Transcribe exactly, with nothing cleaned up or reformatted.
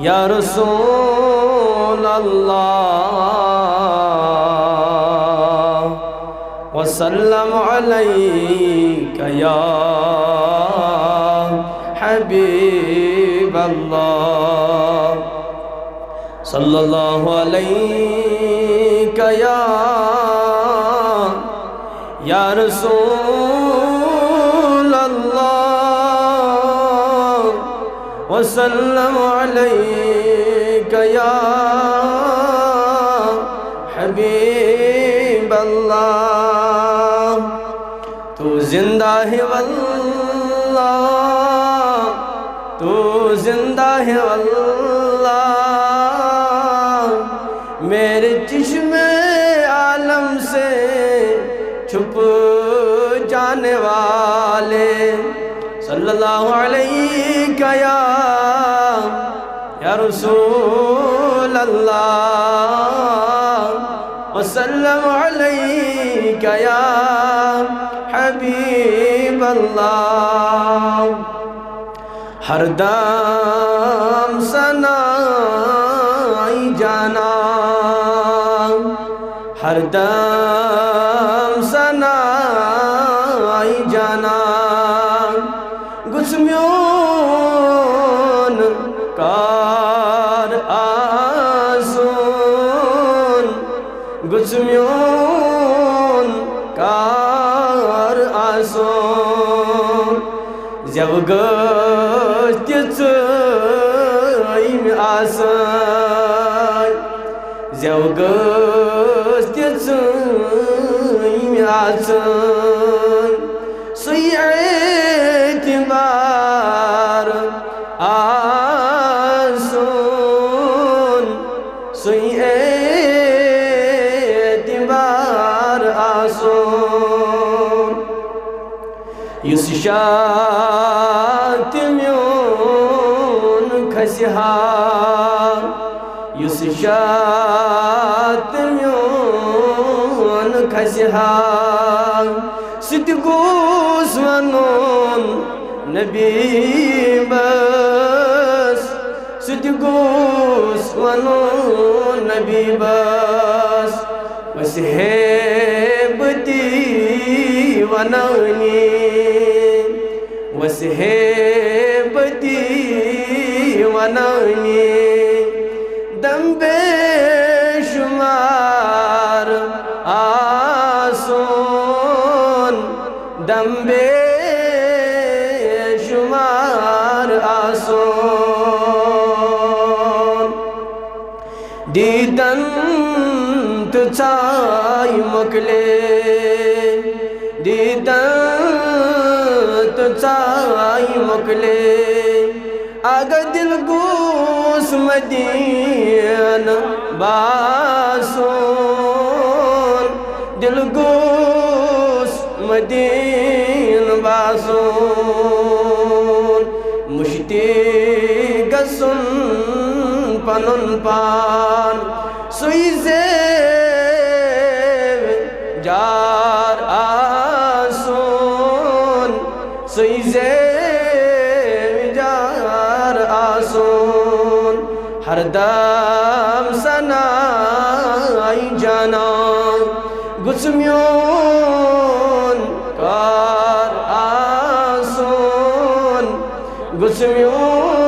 يا رسول الله، وسلم عليك يا حبيب الله. صلى الله عليك يا، يا رسول الله، وسلم عليك يا حبيب الله. تو زندہ ہے واللہ، تو زندہ ہے واللہ، میرے چشم عالم سے چھپ جانے والے. صلى الله عليك يا، يا رسول الله، وسلم عليك يا حبيب الله. ہر دم ثنائی جانا، ہر دم ثنائی جانا، گوٚژھ میون کار آسُن، گوٚژھ میون کار آسُن۔ زٮ۪و گٔژھ تہِ ژٲنۍ آسٕنۍ، زٮ۪و گٔژھ تہِ ژٲنۍ آسٕنۍ۔ سُے اعتبار آسُن، سُے اعتبار آسُن۔ یُس شاہ تہِ میون کھسہِ ہا، یُس شاہ تہِ میون کھسہِ ہا، سُہ تہِ گوٚژھ وَنُن نبی بس، سُہ تہِ گوٚژھ وَنُن نبی بس۔ وَسہِ ہے بہٕ تی وَنٲنی، وَسہِ ہے بہٕ تی وَنٲنی، دم بے شمار آسُن، دم بے شمار آسُن۔ دیدن تہٕ ژاے مۄکلے، دیدن تہٕ ژاے مۄکلے، اگہ دل گوٚژھ مدینہٕ باسُن، دل گوٚژھ مدینہٕ باسُن، مشتی گژھُن پنُن پان، سُے زیو جار آسُن، سُے زیو جار آسُن۔ ہر دم ثنائی جانا، گوٚژھ میون کار آسُن، گوٚژھ میون